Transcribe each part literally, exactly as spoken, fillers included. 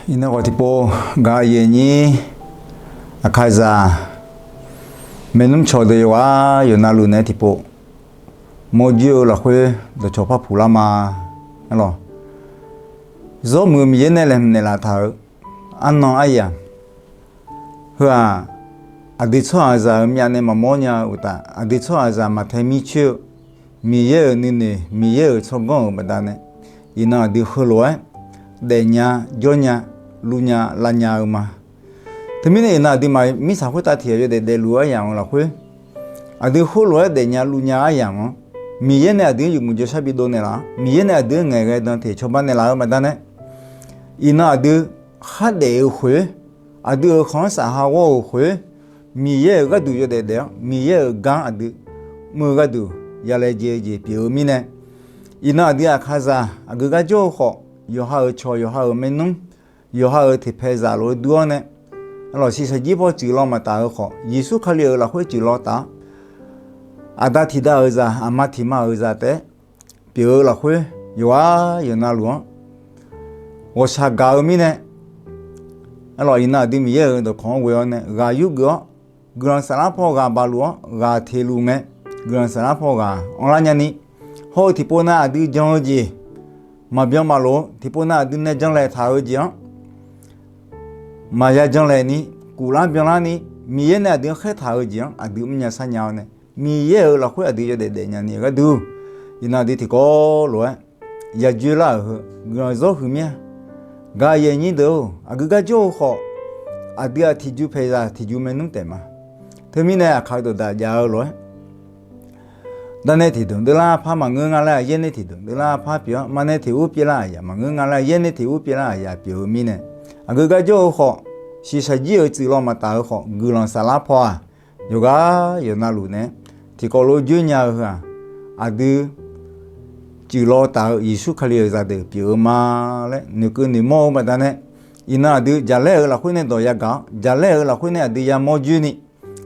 Iqnan khawf tiqpov gaq yaeq nyir aqkaqzaq maernmr cawq deuq yawqghaq yawqnavluf naeq-aer tiqpov mawrjir-eu lafkhoer dawqcawq par puq lar ma. Arlawq, Zawrmuiq-eu Miqyaer nae laeqhmq naeqlaf taq-euq arnan aryamq, heu-aq, aqdui tsawrhaqzaq-euq myavnae maqmawr nya-eu uqtaf, aqdui tsawrhaqzaq maqtae mircoer-eu Miqyaer-euq nuinoeq, Miqyaer-euq tsawrganr-euq baqdanae, iqnan aqdui heulof-aer daefnya, jawrnya, luvnya, lavnya-eu ma. Teumirnae iqnan aqduimaf mirtsaq khoertav tiq ghaq yawdaef daefluf-eu aryamq-euq lafkhoer, aqdui heulof-aer daefnya luvnya aryamq-anr, Miqyaer nae aqdui-anr yawmuiq jawrshar bidov naeqlaf-awr, Miqyaer nae aqdui-anr ngaeqghae dan tiq cawba naeqlaf-eu baqdanae, iqnan aqdui khardaef-eu khoer, aqdui-euq khanq-anr safha ghawr-euq khoer, Miqyaer-euq gharduq yawdaef daef-awr, Miqyaer-euq gar-anr aqdui mr-eu gharduq yalaejae-eu jeq pyeuf-eu mirnae, iqnan aqdui aqkaqzaq aqgeu gar jawr-eu khawf, yawqha-euq cawq, yawqha-euq maernmr, yawqha-euq tiqpaeq zaq lof-aer dur-awr nae, arlawq, shiqshaq jir paw tsuif law maqtaf-eu khawf, Yeqsur Kali-euq lafkhoer tsuif law taf-awr, aqda tiq da-euq zaq, aqma tiq ma-euq zaq taef-aer pyeuf-eu lafkhoer, yawqghaq yawqnavluf-anr ghawqshaq gaq-eu mirnae, arlawq, iqnan aqdui Miqyaer-euq dawqkawq-anr ghoe-awr nae ghaq yurgeuf-awr, guiqlanq saflar paw ghaq baq luf-awr ghaq teq luf mae. Guiqlanq saflar paw ghaq anrlar nyani, hawr-eu tiqpov nav aqdui jan-eu jeq maqbyan maqlof-eu tiqpov nav aqdui nae janlaeq taq-eu jeq-anr maqya janlaeq ni, kuflar byanlar ni, Miqyaer nae aqdui-anr khaertaq-eu jeq-anr aqdui mrnya sarnya-awr nae, Miqyaer-euq lafkhoer aqdui yawdaef daefnya ni-eu gharduq, iqnan aqdui tiqkawv lof-aer ya dzoerlar-euq heu guiqlanq zawr huiq mir-a. Gaq yaeq nyir deuq-or, aqgeu gar jawr-eu khawf, aqdui-aq tiqjuq paeqzaq tiqjuq maernmr taef ma. Teumirnae aqkaq-eu dawqdaq jav-eu lof-aer, darnae tiqdmq deuvlar par maqngeur nga laer, yaernae tiqdmq deuvlar par pyeuf-awr, maqnae tiq ur pyeuvlar aqyaf maqngeur nga laer, yaernae tiq ur pyeuvlar aqyaf pyeuf-eu mirnae, aqgeu gar jawr-eu khawf, shiqshaq jir-euq tsuif law maqtaf-eu khawf, guiqlanq saflar paw-aq, yawqghaq yawqnavluf nae tiqkawv lof-aer joer nya-eu heu-aq, aqdui tsuif law taf-eu Yeqsur Kali-euq zaqdeuq pyeuf-eu ma laer noeqkeuv noeqmawr-eu baqdanae, iqnan aqdui jaqlaer-euq lafkhoer nae dawq yagaq-awr, jaqlaer-euq lafkhoer nae aqdui yamawr joer ni,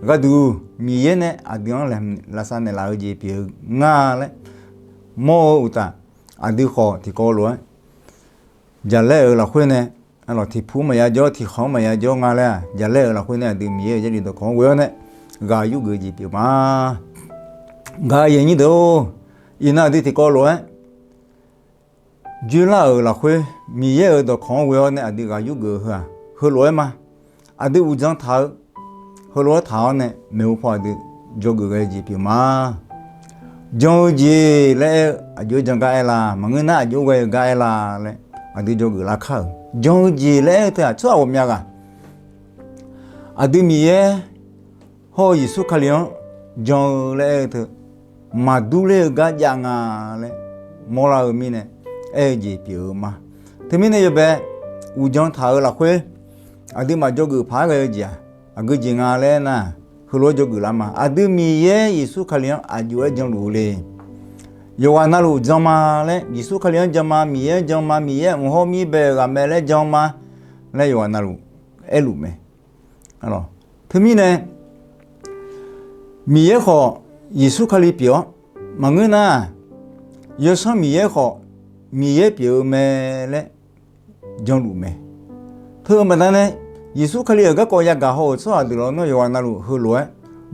gharduq Miqyaer nae aqdui-anr laeqhmq lavsav naeqlaf-eu jeq pyeuf-eu nga laer mawr-eu uqtaf, aqdui khawf tiqkawv lof-aer jaqlaer-euq lafkhoer nae, arlawq, tiqpu maqya jawr, tiqkhanq maqya jawr nga laer-aq, jaqlaer-euq lafkhoer nae aqdui Miqyaer-euq Jarlif dawqkawq-anr ghoe-awr nae ghaq yurgeuf jeq pyeuf ma. Gaq yaeq nyir deuq-or, iqnan aqdui tiqkawv lof-aer dzoerlar-euq lafkhoer, Miqyaer-euq dawqkawq-anr ghoe-awr nae aqdui ghaq yurgeuf-eu heu-aq, heulof-aer ma. Aqdui uqdzan taq-eu heulof-aer taq-awr nae maeqhu paw aqdui dzawgeuf ghae-eu jeq pyeuf ma. Jan-eu jeq laer aer-eu aqjox-aer jan gar aer la, maqngeur nar aqjox ghae-eu gar aer la laer aqdui dzawgeuf lar kar-euq. Jan-eu jeq laer aer-eu teu-aq tsawrhaq ghawqmya ghaq aqdui Miqyaer hawr-eu Yeqsur Kali-anr jan-eu laer aer-eu teu, maqdur ler-eu gar jav nga laer mawrlar-eu mirnae aer-eu jeq pyeuf-eu ma. Teumirnae yawbae uqdzan taq-eu lafkhoer aqduimaf dzawgeuf paq-aer ghae-eu jeq-aq, aqgeu jeq nga laer aernar, heulof-aer dzawgeuf lar ma. Aqdui Miqyaer Yeqsur Kali-anr aqjox-aer janluf-eu le. Yawqghaq navluf jan ma laer, Yeqsur Kali-anr jan ma, Miqyaer-anr jan ma, Miqyaer mq hawr mir bae-euq ghaqmae laer jan ma laer yawqghaq navluf aerluf mae. Teumirnae Miqyaer khawf Yeqsur Kali pyeuf-awr, maqngeur nar, Yawsanr Miqyaer khawf Miqyaer pyeuf-eu mae laer janluf mae. Teu-eu baqdanae, Yeqsur Kali-euq garkawv yagaq haw-euq tsawrhaq deuq lawnmr yawqghaq navluf heulof-aer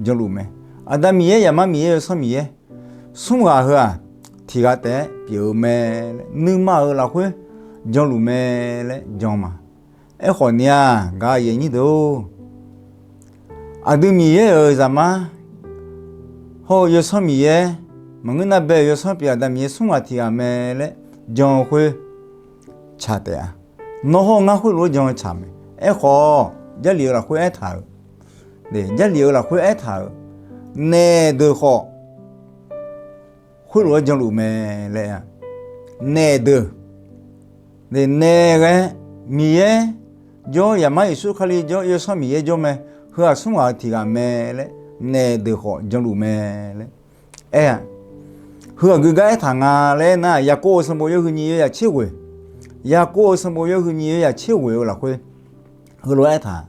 janluf mae. Aqda Miqyaer, Zaqmar Miqyaer, Yawsanr Miqyaer, smr ghaq heu-aq, tiq ghaq taef-aer pyeuf-eu mae laer, nuima-euq lafkhoer janluf mae laer jan ma. Aerkhawf ni-aq, gaq yaeq nyir deuq-or, aqdui Miqyaer-euq Zaqmar hawr-eu Yawsanr Miqyaer, maqngeur nar bae-euq Yawsanr pyeuf Aqda Miqyaer smr ghaq tiq ghaq mae laer jan-eu khoer tsaq taef-a. Nawr hawr-eu ngar khoerlof-aer jan-eu tsaq mae. Aerkhawf, Jarlif-eu lafkhoer aertaq-euq, Jarlif-eu lafkhoer aertaq-euq, naef deuq khawf khoerlof-aer janluf mae laer-a. Naef deuq, naef ghae, Miqyaer jawr, Zaqmar Yeqsur Kali jawr, Yawsanr Miqyaer jawr mae. Heu-aq smr ghaq-eu tiq ghaq mae laer, naef deuq khawf janluf mae laer aer-a. Heu aqgeu gar aertaq nga laer aernar, Yaqkov-euq sanqbof yawhuiq nyiq yawzaq tser ghoeq, Yaqkov-euq sanqbof yawhuiq nyiq yawzaq tser ghoeq-eu lafkhoer heulof-aer aertaq,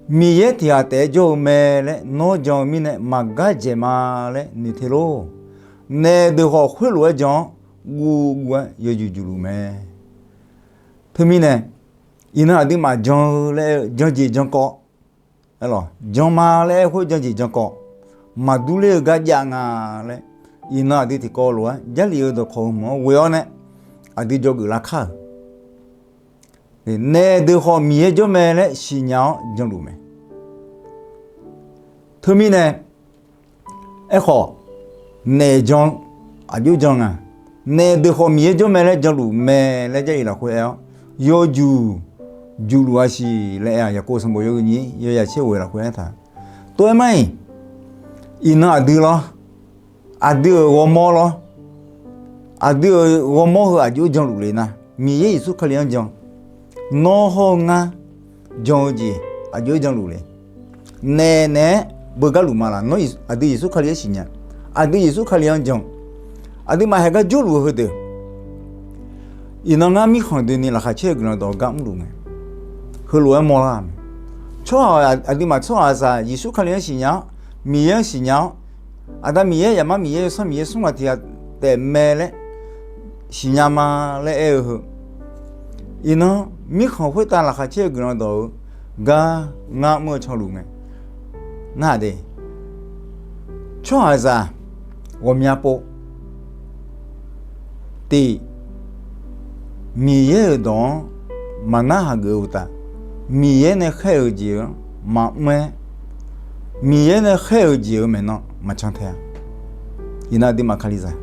Miqyaer tiq ghaq taef-aer jawr-eu mae laer nawr jan-eu mirnae maqgar dzaeq ma laer noeq te lor. Naef deuq khawf khoerlof-aer jan-awr, guv guv-aer yawjuq juq luf mae. Teumirnae, Iqnan aqduimaf jan-eu laer aer-eu janjeq jankawv, jan ma laer aer-eu khoer janjeq jankawv, maqdur ler-eu gar jav nga laer, iqnan aqdui tiqkawv lof-aer Jarlif-eu dawqkawq-eu mq-anr ghoe-awr nae aqdui dzawgeuf lar kar-euq nae deuq khawf Miqyaer jawr mae laer siqnya-awr janluf mae. Teumirnae, aerkhawf, naef jan-eu aqjox jan nga. Naef deuq khawf Miqyaer jawr mae laer janluf mae laer Jarlif lafkhoer aer-awr, yawjuq juqluf-a siq laer aer-aq, Yaqkov sanqbof yawhuiq nyiq yawzaq tser ghoeq lafkhoer aertaq. Tov-aer mar-iq, iqnan aqdui lawr, aqdui-euq ghawrmawr lawr, aqdui-euq ghawrmawr heu aqjox janluf le nar, Miqyaer Yeqsur Kali-anr jan. Nawr hawr-eu ngar jan-eu jeq aqjox janluf le. Naef naeq-aer beugar luf ma laf. Nawr aqdui Yeqsur Kali-anr siqnya, aqdui Yeqsur Kali-anr jan, aqduimaf haiq gar jawrluf-eu heudeuq, iqnan ngar mirkhanq doeni laqkhaq caer-eu guiqlanq dawq-eu gar mrluf ngae, heulof-aer mawrlar mae. Tsawrhaq, aqduimaf tsawrhaqzaq Yeqsur Kali-anr siqnya-awr, Miqyaer-anr siqnya-awr, Aqda Miqyaer, Zaqmar Miqyaer, Yawsanr Miqyaer smr ghaq tiq ghaq taef mae laer siqnya ma laer aer-eu heu, iqnan mirkhanq khoertav laqkhaq caer-eu guiqlanq dawq-eu gar ngar mr-eu canluf ngae, ngar aqde tsawrhaqzaq ghawqmya pov tiq, Miqyaer-euq dawq-anr maqnar hageuf-eu uqtaf, Miqyaer nae khaer-euq jeq-anr maqmr-aer, Miqyaer nae khaer-euq jeq-euq maeqnan maqcan tae-a. Iqnan aqduimaf Kalizaq.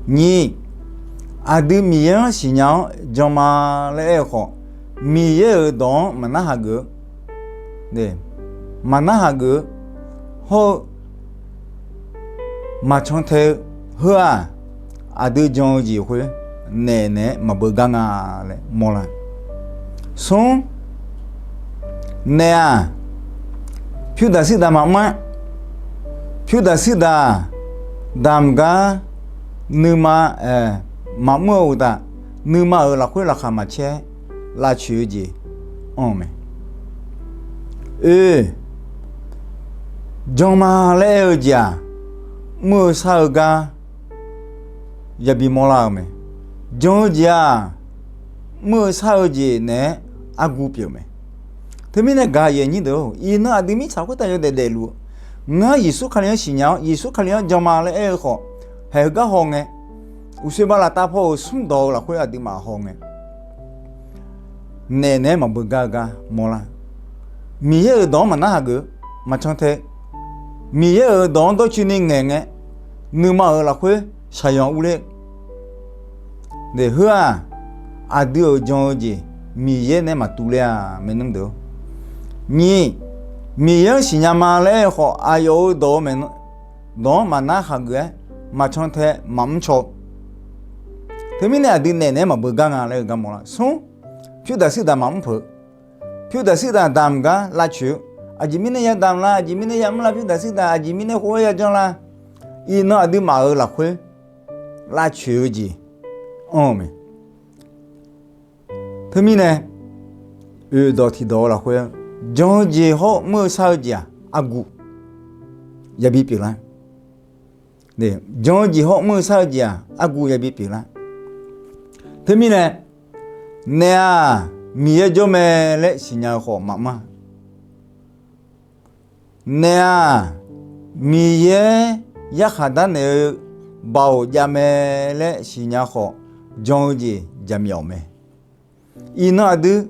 Nyiq, aqdui Miqyaer-anr siqnya-awr jan ma laer aer-eu khawf, Miqyaer-euq dawq-anr maqnar hageuf-eu, maqnar hageuf-eu hawr-eu maqcan tae-eu heu-aq, aqdui jan-eu jeq khoer naef naeq-aer maqbeugar nga laer mawrlar. Smr, naef-aq, pyurdaq sirdaq maqmr-aer, pyurdaq sirdaq damq gar nuima maqmr-eu uqtaf, nuima-euq lafkhoer laqkhaq maqcaer lavcoeq-eu jeq anr-eu mae. Oe, jan ma laer aer-eu jeq-aq, mr-eu shar-eu gar yabi mawrlar-eu mae. Jan-eu jeq-aq, mr-eu shar-eu jeq naeq-aer argu pyeuf mae. Teumirnae gaq-eu aqyuif aqnyir deuq-or, iqnan aqdui mirtsaq khoertav yawdaef daefluf-eu, ngar Yeqsur Kali-anr siqnya-awr Yeqsur Kali-anr jan ma laer aer-eu khawf, haeq heugar haw ngae, uqsoeq bala tavpaw-euq smrdawq-eu lafkhoer aqduimaf haw ngae, naef naeq-aer maqbeugar-eu gar mawrlar. Miqyaer-euq dawq-anr maqnar hageuf-eu, maqcan tae, Miqyaer-euq dawq-anr dawrcoeni ngaeq ngae, nuima-euq lafkhoer shaqyanq urler. Heu-aq, aqdui-euq jan-eu jeq Miqyaer nae maqtuv ler-a, maernmr deuq-or. Nyiq, Miqyaer-anr siqnya ma laer aer-eu khawf, aqyawf-euq dawq-eu maeqnan dawq-anr maqnar hageuf-aer, maqcan tae, maqmr caw-eu. Teumirnae aqdui naef naeq-aer maqbeugar nga laer-eu gar mawrlar. Smr, pyurdaq sirdaq maqmr peuq-eu, pyurdaq sirdaq damq gar lavcoeq-eu, aqjeq mirnae yadamq la, aqjeq mirnae yamr la, pyurdaq sirdaq aqjeq mirnae khoer-aer yajan la, iqnan aqduimaf-euq lafkhoer lavcoeq-eu jeq anr-eu mae. Teumirnae, oeq dawq tiqdawq-eu lafkhoer, jan-eu jeq hawr mr-eu shar-eu jeq-aq, argu yabi pyeuflar. Jan-eu jeq hawr mr-eu shar-eu jeq-aq, argu yabi pyeuflar. Teumirnae, naef-aq, Miqyaer jawr mae laer siqnya-eu khawf maqmr-a. Naef-aq, Miqyaer yarkhaq darnaeq-eu baoq jav mae laer siqnya khawf, jan-eu jeq jaqmyawf mae. Iqnan aqdui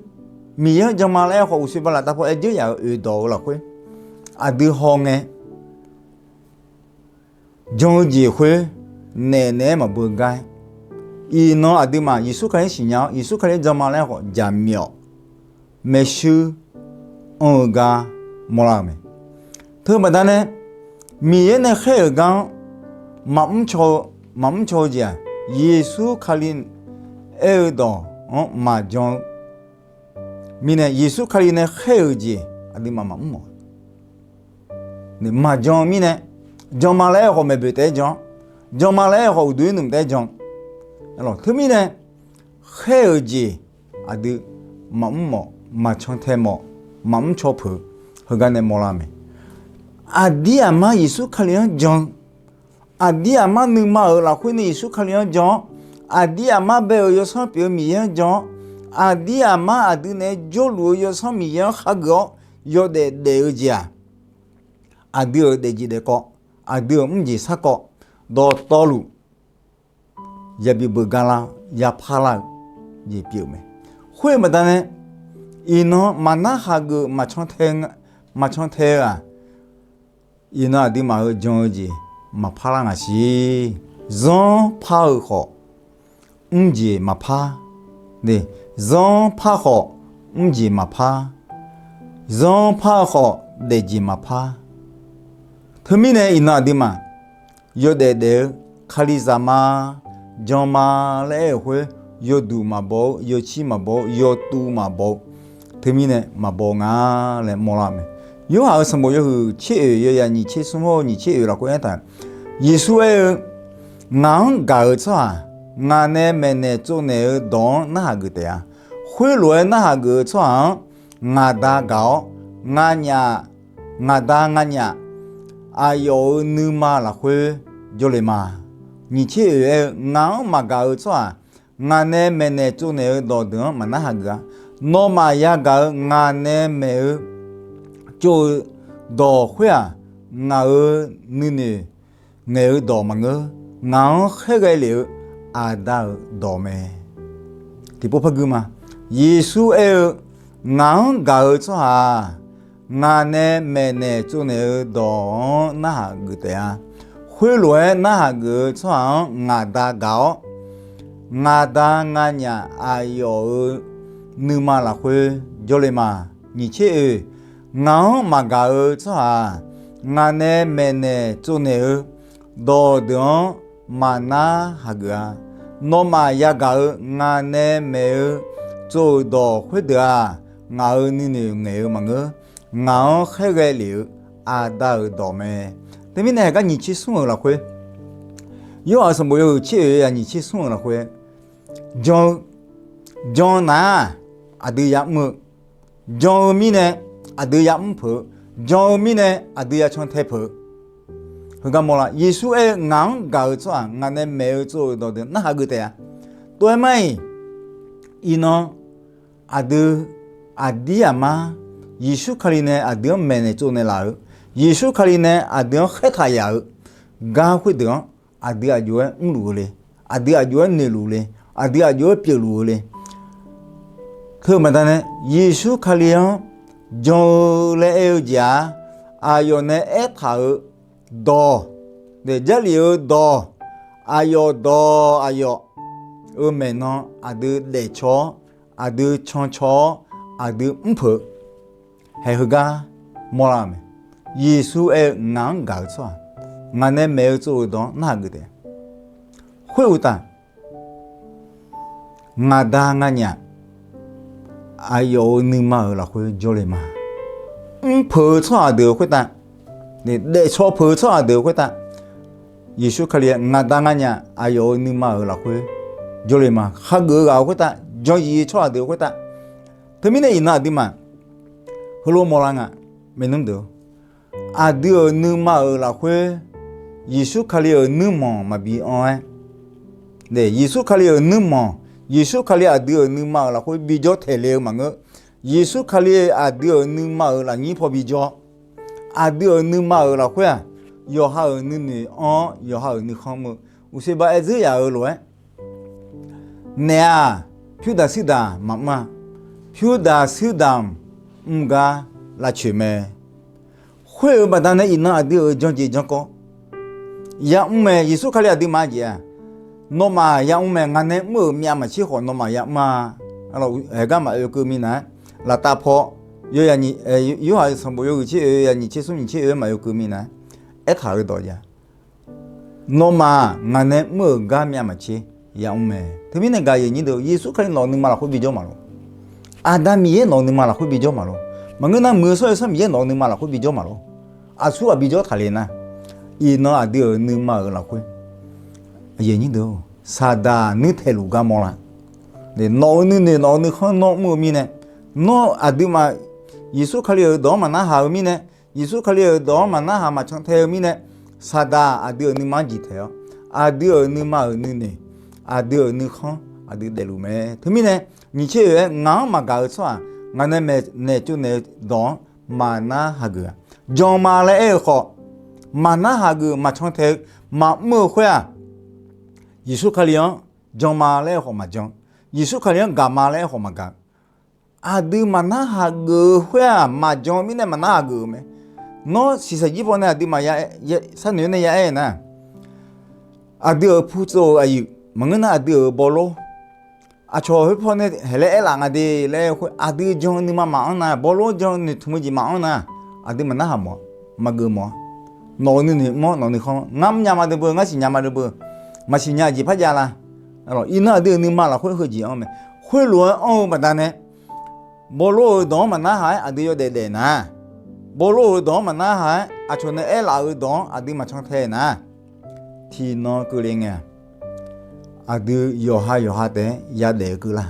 Miqyaer-anr jan ma laer aer khawf, uqshoe bala tavpaw aer dzeur yaf-euq oeq dawq-eu lafkhoer aqdui haw ngae, jan-eu jeq khoer naef naeq-aer maqbeugar-aer, iqnan aqduimaf Yeqsur Kali-anr siqnya-awr, Yeqsur Kali-anr jan ma laer aer khawf, jaqmyawf maershuir anr-eu gar mawrlar-eu mae. Teubaqda nae, Miqyaer nae khaer-euq gar-anr maqmr caw-eu, maqmr caw-eu jeq-aq, Yeqsur Kali aer-eu dawq-anr maqjan-eu mirnae, Yeqsur Kali nae khaer-euq jeq aqduimaf maqmr mawf. Maqjan-eu mirnae, jan ma laer aer-eu khawf maeqboeq taef-aer jan-awr, jan ma laer aer-eu khawf uqduq-ir nmq taef-aer jan-eu. Teumirnae, khaer-euq jeq aqdui maqmr mawf, maqcan tae mawf, maqmr caw peuq-eu heugar nae mawrlar mae. Aqdir aqmar Yeqsur Kali-anr jan-eu, aqdir aqmar nuima-euq lafkhoer nae Yeqsur Kali-anr jan-awr, aqdir aqmar bae-euq yawsanr pyeuf-eu Miqyaer-anr jan-awr, Aqdir aqmar aqdui naeq-aer jawrluf-eu Yawsanr Miqyaer-anr hageuf-awr yawdaef daef-eu jeq-aq, aqdui-euq daefjeq daefkawv, aqdui-euq mrjeq sarkawv, dawqtawvluf yabi beugar lar-awr yapar lar-eu jeq pyeuf-eu mae. Khoer-eu baqdanae, iqnan maqnar hageuf maqcan tae-eu-aq, iqnan aqduimaf-euq jan-eu jeq maqpar lar ngaq siq. Zanrpar-eu khawf, mrjeq maqpar. Zanrpar khawf, mrjeq maqpar. Zanrpar-eu khawf, daefjeq maqpar. Teumirnae iqnan aqduimaf yawdaef daef-eu, Kalizaq ma, jan ma laer aer-euq khoer, yawduq maqbaw-eu, yawcir maqbaw-eu, yawtuv maqbaw-eu, teumirnae maqbaw nga laer mawrlar-eu mae. Yorhaq-euq sanqbof yawhuiq tser oeq, yawyaq nyiq tser smr hawr-eu nyiq tser oeq lafkhoer aertaq-euq, Yeqsur aer-eu, Ngaq-anr gaq-eu tsawrhaq, ngaq nae maeqnaeq tsovnaeq-eu dawq-anr narhaq geuf taef-a. Khoerlof-aer narhaq geuf-eu tsawrhaq-anr ngaq Da gaq-awr, nganyaf, ngaq Da nganyaf aqyawf-euq nuima lafkhoer jawrle ma. Nyiq tser oeq aer-eu, Ngaq-anr maqgaq-eu tsawrhaq, ngaq nae maeqnaeq tsovnaeq-eu dawqdeuq-anr maqnar hageuf-a. Nawmaf yagaq-euq ngaq nae maeq-eu tsov-eu dawq khoer-aq, ngaq-euq nuinoeq ngaeq-eu dawq maqngeur. Ngaq-anr khaerghae lef-eu Aqda-euq dawq mae. Tiqpov par guir ma. Yeqsur aer-eu, Ngaq-anr gaq-eu tsawrhaq-aq, ngaq nae maeqnaeq tsovnaeq-eu dawq-anr narhaq geuf taef-a. Khoerlof-aer narhaq geuf-eu tsawrhaq-anr ngaq Da gaq-awr, ngaq Da nganyaf aqyawf-euq nuima lafkhoer jawrle ma. Nyiq tser oeq, Ngaq-anr maqgaq-eu tsawrhaq-aq, ngaq nae maeqnaeq tsovnaeq-eu dawqdeuq-anr maqnar hageuf-a. Nawmaf yagaq-euq ngaq nae maeq-eu tsov-euq dawq khoerdeuq-aq, ngaq-euq nuinoeq ngaeq-eu maqngeur. Ngaq-anr khaerghae lef-eu Aqda-euq dawq mae. Teumirnae heugar nyiq tser smr-euq lafkhoer, Yorhaq-euq sanqbof yawhuiq tser oeq, yawyaq nyiq tser smr-euq lafkhoer, jan-eu, jan nar-aq, aqdui yamr-eu, jan-eu mirnae aqdui yamr peuq-eu, jan-eu mirnae aqdui yacan tae peuq-eu. Heugar mawrlar, Yeqsur aer-eu, Ngaq-anr gaq-eu tsawrhaq, ngaq nae maeq-eu tsov-euq dawqdeuq narhaq geuf taef-a. Tov-aer mar-iq, iqnan aqdui aqdir aqmar Yeqsur Kali nae aqdui-anr maeqnaeq tsovnaeq laf-euq, Yeqsur Kali nae aqdui-anr khaertaq yaf-eu gar khoerdeuq-anr aqdui aqjox-aer mrluf-eu le, aqdui aqjox-aer noeqluf le, aqdui aqjox-aer pyeufluf-eu le. Teu baqdanae Yeqsur Kali-anr jan-eu laer aer-eu jeq-aq, aqyawf nae aertaq-eu dawq, Jarlif-eu dawq, aqyawf dawq aqyawf-euq maeqnan aqdui daefcaw-awr, aqdui cancaw-awr, aqdui mrpeuq-eu, haeq heugar mawrlar-euq mae. Yeqsur aer-eu, Ngaq-anr gaq-eu tsawrhaq, ngaq nae maeq-eu tsov-euq dawq-anr narhaq geuf taef. Khoeruqtaf, ngaq Da nganyaf aqyawf-euq nuima-euq lafkhoer jawrle ma. Mrpeuq-eu tsawrhaq deuq-euq khoertav, daefcaw peuq-eu tsawrhaq deuq-euq khoertav, Yeqsur Kali-aer, Ngaq Da nganyaf aqyawf-euq nuima-euq lafkhoer jawrle ma. Hageuf-eu ghaq-euq khoertav, janyiq-eu tsawrhaq deuq-euq khoertav. Teumirnae iqnan aqduimaf heulof mawrlar nga, maernmr deuq-or, aqdui-euq nuima-euq lafkhoer Yeqsur Kali-euq nuirmanq maqbi anr-aer, Yeqsur Kali-euq nuirmanq, Yeqsur Kali aqdui-euq nuima-euq lafkhoer bijawr taeq le-eu maqngeur. Yeqsur Kali aqdui-euq nuima-euq lafnyir paw bijawr. Aqdui-euq nuima-euq lafkhoer-aq, yawqha-euq nuinoeq anr-awr yawqha-euq nuikhanr mr-eu, uqshoe ba aer dzeur yaf-euq lof-aer, naef-aq, pyurdaq shuirdaq maqmr-a. Pyurdaq shuirdaq mr gar lavcoeq mae. Khoer-euq baqdanae iqnan aqdui-euq janjeq jankawv yamr mae. Yeqsur Kali aqduimaf-anr jeq-aq, nawmaf yamr mae, ngaq nae mr-euq myav maqtser khawf nawmaf yamr-a. Haegar maqoe keuv minav-aer, laftav paw, yawya nyiq, Yorhaq sanqbof yawhuiq tser oe, yawya nyiq tser smr nyiq tser oe-aer maqoe keuv minav-aer, aertaq-euq dawq jav. Nawmaf ngaq nae mr-euq gar myav maqtser yamr mae. Teumirnae gaqyaq nyir deuq, Yeqsur Kali nawq-euq nuima lafkhoer bijawr maqlor. Aqda Miqyaer nawq-euq nuima lafkhoer bijawr maqlor. Maqngeur nar, Muiq-eu Shawr-eu Sanr Miqyaer nawq-euq nuima lafkhoer bijawr maqlor. Aqsur ghaq bijawr taq le nar, iqnan aqdui-euq nuima-euq lafkhoer Saqdaq nuir taeq luf gar mawrlar. Nawq-euq nuinoeq nawq-euq nuikhanr nawr mr-eu mirnae, nawr aqduimaf Yeqsur Kali-euq dawq-anr maqnarhaq-eu mirnae, Yeqsur Kali-euq dawq-anr maqnarhaq maqcan tae-eu mirnae, Saqdaq aqdui-euq nuima-anr jiq taeq-awr, aqdui-euq nuima-euq nuinoeq, aqdui-euq nuikhanr, aqdui daefluf mae. Teumirnae, nyiq tser oeq-aer ngaq-anr maqgaq-eu tsawrhaq, ngaq nae maeqnaeq tsovnaeq-eu dawq-anr maqnar hageuf-a. Jan ma laer aer-eu khawf, maqnar hageuf maqcan tae-eu maqmr-eu khoer-aq, Yeqsur Kali-anr jan ma laer aer-eu khawf maqjan. Yeqsur Kali-anr gaq ma laer aer-eu khawf maqgaq. Aqdui maqnar hageuf-eu khoer-aq, maqjan-eu mirnae maqnar hageuf-eu mae. Nawr siqsaq jir paw nae aqdui maqya, sharnoeq-aer nae ya aer nar, aqdui-euq putsov-euq aqyuif maqngeur nar, aqdui-euq bawlor, aqcawq khoer paw nae haeq laer aerlaf nga de laer aer-eu khoer, aqdui jan-eu nuima maqanr nar, bawlor jan-eu noeqtmq-eu jeq maqanr nar, aqdui maqnar haq mawf, maqgeuf mawf-a. Nawq-euq nuinoeq mr-awr nawq nuikhanr, ngar mrnya ma deuq beu, ngar siqnya ma deuq beu, maqsiqnya jeq par jav la. Iqnan aqdui-euq nuima lafkhoer heujeq anr mae. Khoerlof-aer anr-eu baqdanae, bawlor-euq dawq-anr maqnar haq-aer aqdui yawdaef daef nar, bawlor-euq dawq-anr maqnar haq-aer aqcawq nae aerlaf-euq dawq-anr aqdui maqcan tae nar, tiqnan keuvle ngae-aq, aqdui yawqha yawqha taef-aer yadaef-eu keuvlar.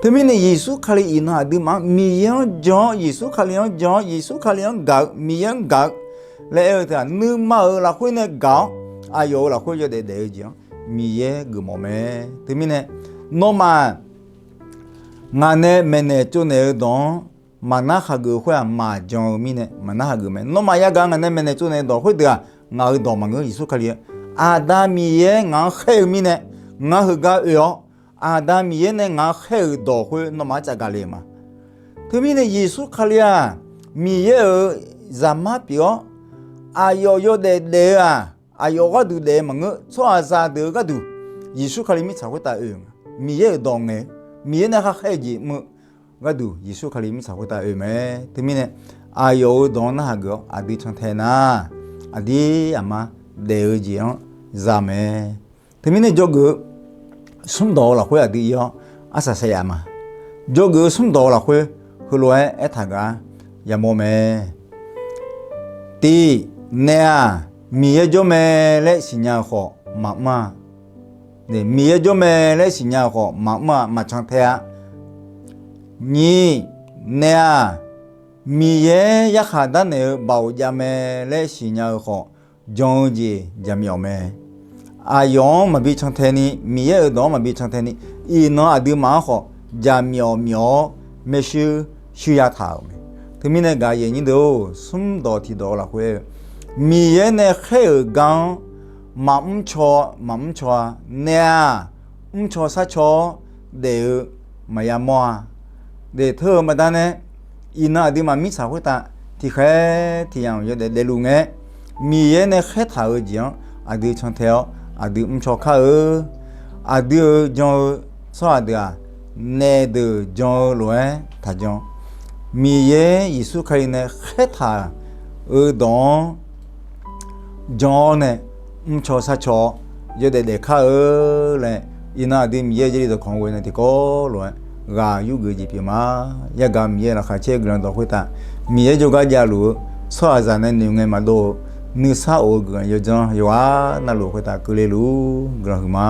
Teumirnae Yeqsur Kali iqnan aqduimaf-anr Miqyaer-anr jan-awr, Yeqsur Kali-anr jan-awr, Yeqsur Kali-anr gaq-eu, Miqyaer-anr gaq-eu laer aer-eu teu-aq, nuima-euq lafkhoer nae gaq-awr, aqyawf-euq lafkhoer yawdaef daef-eu jeq-anr Miqyaer geufmawf mae. Teumirnae, nawmaf ngaq nae maeqnaeq tsovnaeq-eu dawq-anr maqnar hageuf khoer-aq, maqjan-eu mirnae maqnar hageuf mae. Nawmaf yagaq ngaq nae maeqnaeq tsovnaeq-eu dawq khoerdeuq-aq, ngaq-euq dawq maqngeur, Yeqsur Kali-eu Aqda Miqyaer ngaq-anr khaer-eu mirnae, ngar heugar oe-awr, Aqda Miqyaer nae ngaq-anr khaer-euq dawq khoer nawmaf-anr cavgaq le-euq ma. Teumirnae Yeqsur Kali-aq, Miqyaer-euq Zaqmar pyeuf-awr, aqyawf yawdaef daef-eu-aq, aqyawf gharduq daef-eu maqngeur, tsawrhaqzaq deuq-eu gharduq Yeqsur Kali mirtsaq khoertav oe-euq ma. Miqyaer-euq dawq ngaeq-eu, Miqyaer nae kharkhaer-eu jeq mr-eu gharduq Yeqsur Kali mirtsaq khoertav oe mae. Teumirnae, aqyawf-euq dawq-anr narhaq geuf-awr aqdui cantae nar, aqdir aqma daef-eu jeq-anr za mae. Teumirnae jawrgeuf-eu smrdawq-eu lafkhoer aqdui ir-awr arsaq saqyaf ma. Jawrgeuf-eu smrdawq-eu lafkhoer heulof-aer aertaq gar yamawr mae. Tiq, naef-aq, Miqyaer jawr mae laer siqnya-eu khawf maqmr-a. Miqyaer jawr mae laer siqnya-eu khawf maqmr-a, maqcan tae-a. Nyiq, naef-aq, Miqyaer yarkhaq darnaeq-eu baoq jav mae laer siqnya-eu khawf, jan-eu jeq jaqmyawf mae. Aqyawf-anr maqbi cantae ni, Miqyaer-euq dawq-anr maqbi cantae ni, iqnan aqduimaf-anr khawf jaqmyawf myawf-awr maershuir shuirya taq-euq mae. Teumirnae gaq yaeq nyir deuq-or, smrdawq tiqdawq-eu lafkhoer, Miqyaer nae khaer-euq gar-anr maqmr caw, maqmr caw-a. Naef-aq, mrcaw sharcaw-awr daef-eu maqya mawr-a. Daef teu-eu baqdanae, iqnan aqduimaf mirtsaq khoertav tiqkhaer tiqyamq yawdaef daefluf ngae, Miqyaer nae khaertaq-eu jeq-anr aqdui cantae-awr aqdui mrcaw kar-eu. Aqdui-euq jan-eu tsawrhaq deuq-aq, naef deuq jan-eu lof-aer taqjan. Miqyaer Yeqsur Kali nae khaertaq-eu dawq-anr jan-awr nae, mrcaw sharcaw-awr yawdaef daef kar-eu laer, iqnan aqdui Miqyaer-euq Jarlif dawqkawq-anr ghoe nae tiqkawv lof-aer ghaq yurgeuf jeq pyeuf ma. Yargaq Miqyaer laqkhaq caer-eu guiqlanq dawq khoertav, Miqyaer jawrgar javluf-eu tsawrhaqzaq nae noeq ngae maqdov-eu nuisar of-eu guiqlanq yawdzanr yawqghaq navluf khoertav keuvle luf-ur guiqlanq huiq ma.